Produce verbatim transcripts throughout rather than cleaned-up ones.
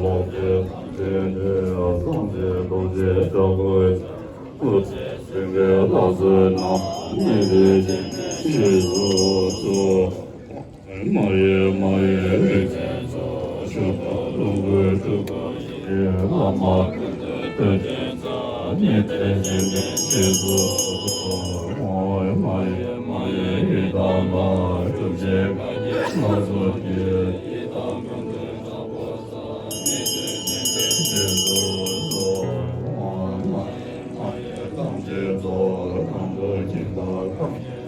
ལོངས་སྤྱོད་ཐམས་ཅད་སྒྲོལ་བ་སངས་རྒྱས་རྡོ་རྗེ་ལྕགས་ཀྱུ། སྐུ་ཚེ་བསོད་ནམས་ལ་སོགས་རྣམ་པར་སྨིན་པའི་ཕྱིར་རྗེས་སུ་གསོལ། མ་ཡེངས་མ་ཡེངས་རིག་འཛིན་མཚོ། ཆུ་སྐྱོང་ལོངས་སྐུའི་སྤྲུལ་སྐུ་ཡི། བླ་མ་ཀུན་འདུས་དོན་ཆེན་རྩ། ཉི་ཟླའི་སྤྱན་ལྡན་རྗེས་སུ་གསོལ། མ་ཡེངས་མ་ཡེངས་ཡི་དམ་པ། སྒྲུབ་ཆེན་བཀའ་བརྒྱད་ལ་སོགས་ཀྱི། ཡི་དམ་ཀུན་འདུས་དྲག་པོའི་རྩ། ཉི་ཟླའི་སྤྱན་ལྡན་རྗེས་སུ་གསོལ། མ་ཡེངས་མ་ཡེངས་ཐམས་ཅད་རྫོགས། གང་འདུལ་ཁྱིམ་བདག་ཁམས།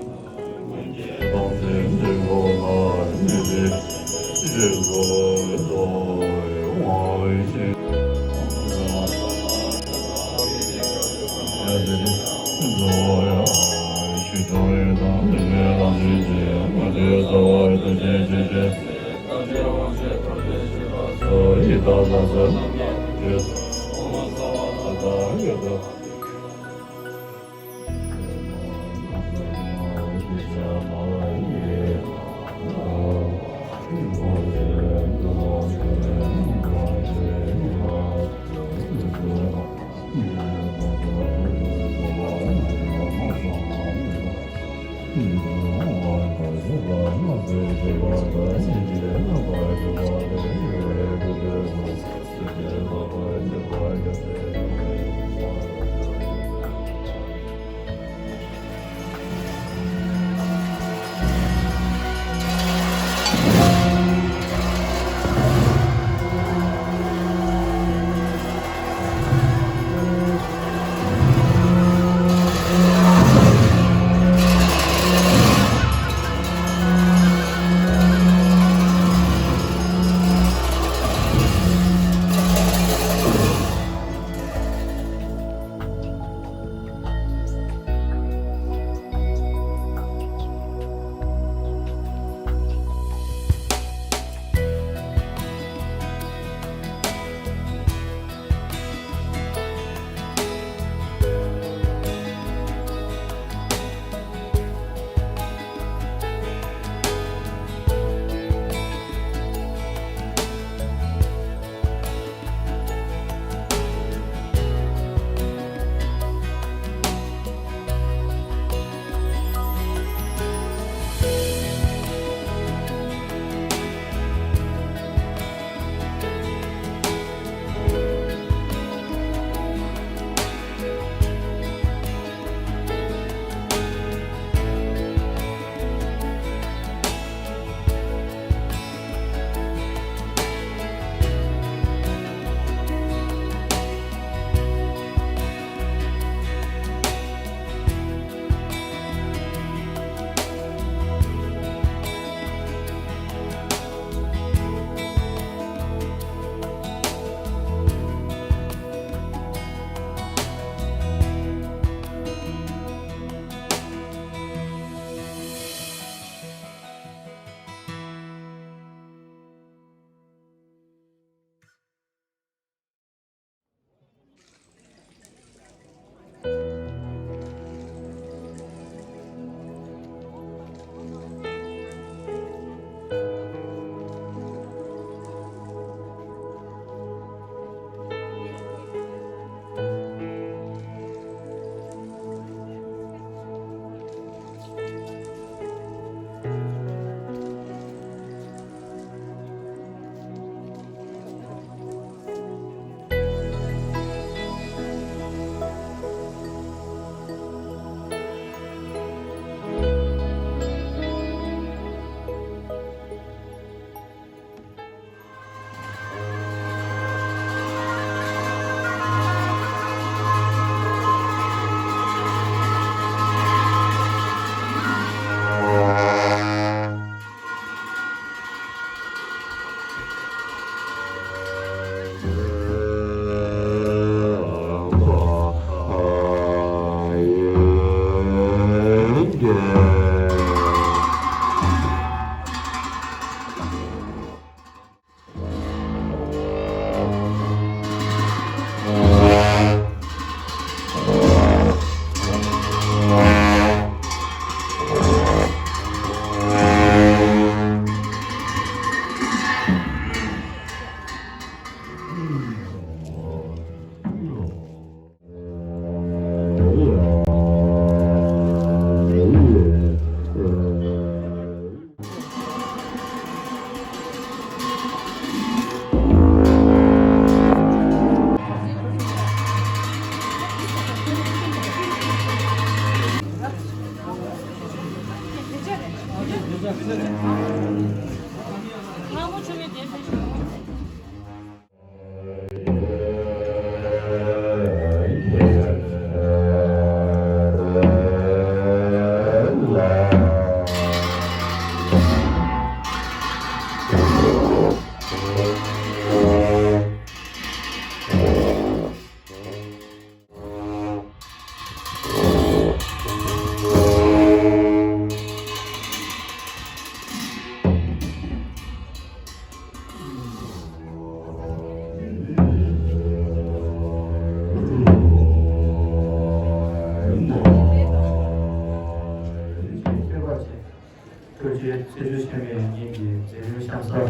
ཆེད་དུ་བྱས་པའི་ཡོན་ཏན་གྱི་མཛད་རིམ་གཤམ་གསལ།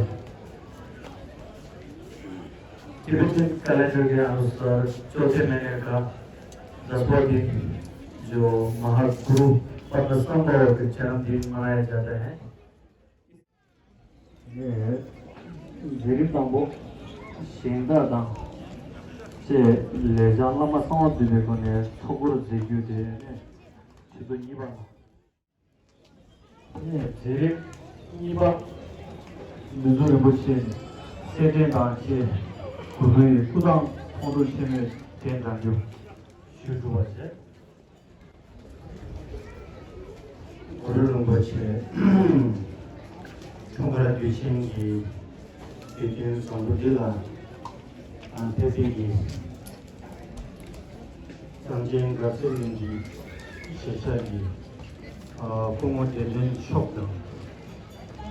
Tibetan calendar के अनुसार चौथे महीने का दसवां दिन जो महागुरु पद्मसंभव के जन्मदिन मनाया जाता है। མཛད་རིམ་དང་པོ། གཞན་དག་དང་བཅས་ལས་བྱང་བླ་མ་གསང་བ་འདུས་པའི་སྒོ་ནས་ཚོགས་འཁོར་མཛད་རྒྱུ་དེ་ནས་ཆུ་ཚོད་གཉིས་པ། མཛད་རིམ་གཉིས་པ། མི་ཚོགས་རིན་པོ་ཆེ་སེར་སྦྲེང་དང་བཅས་གུ་རུ་ཡི་སྐུ་ཐང་མཐོང་གྲོལ་ཆེན་མོའི་གདན་དྲངས་རྒྱུ་ཞུས་གྲུབ་པ་བྱས། གུ་རུ་རིན་པོ་ཆེ་འཁྲུངས་སྐར་དུས་ཆེན་གྱི་དུས་སྟོན་བཟང་པོ་འདི་ལ་ཕེབས་པའི་གི་གསང་ཆེན་དགའ་ཚལ་གླིང་གི་ཞལ་ཕྱག་གི་སྐུ་ངོ་རྗེ་བཙུན་མཆོག་དང་།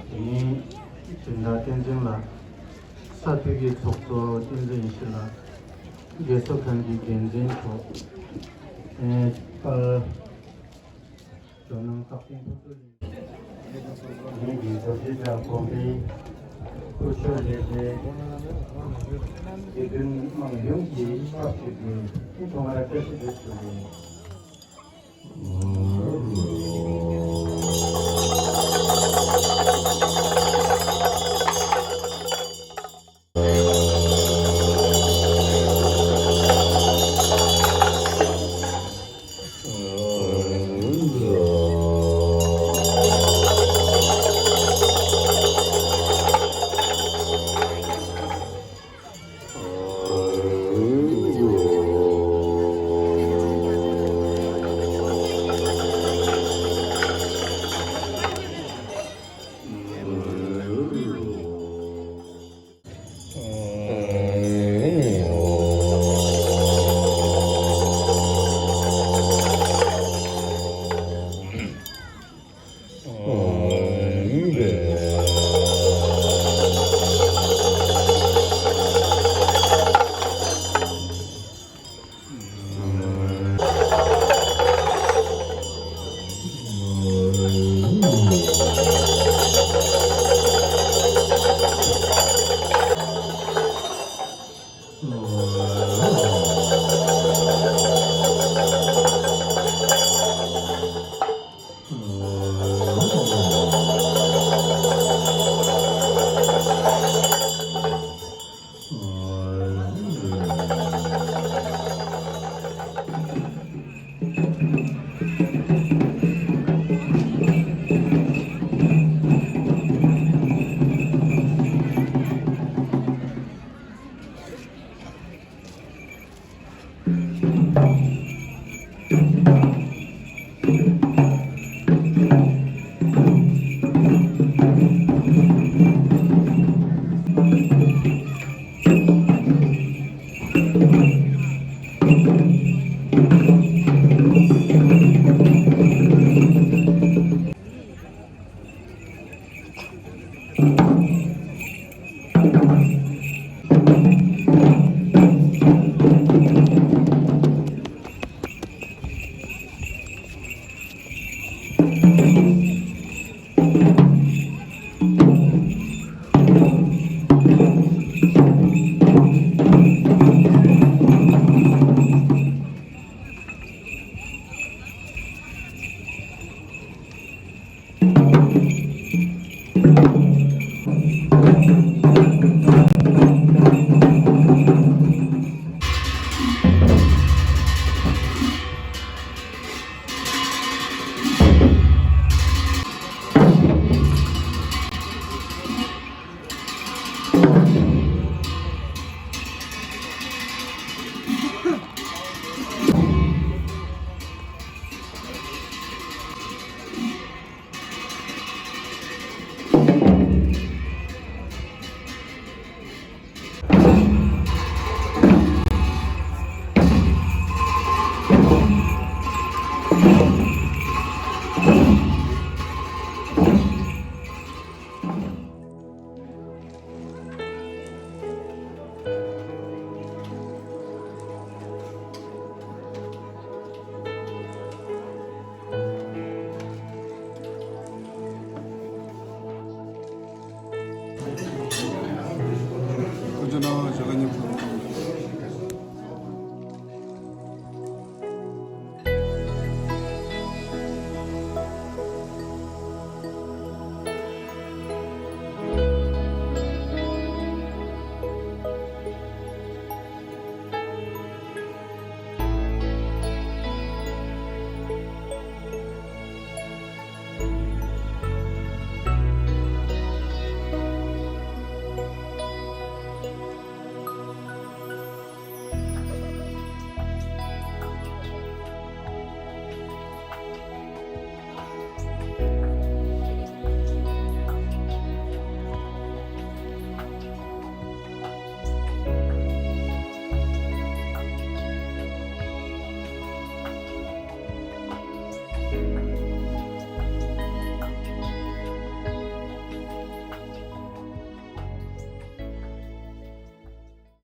དེ་ནས་སྦྱིན་བདག་བསྟན་འཛིན་ལགས། ས་འཐུས་ཀྱི་ཚོགས་གཙོ་བསྟན་འཛིན་ཡེ་ཤེས་ལགས། རྒས་གསོ་ཁང་གི་འགན་འཛིན་མཆོག་ཨེ་པར་ཇོ་ནང་བཀའ་བསྟན་ཕུར་ཚུགས་གླིང་གི་རྡོ་རྗེ་འཆང་དགོན་པའི་སྐུ་ཞབས་ལས་བྱེད། དགེ་འདུན་དམངས་ཡོངས་ཀྱི་ཚབ་ཞུས་ཏེ་ཐོག་མར་བཀྲ་ཤིས་བདེ་ལེགས་ཞུ།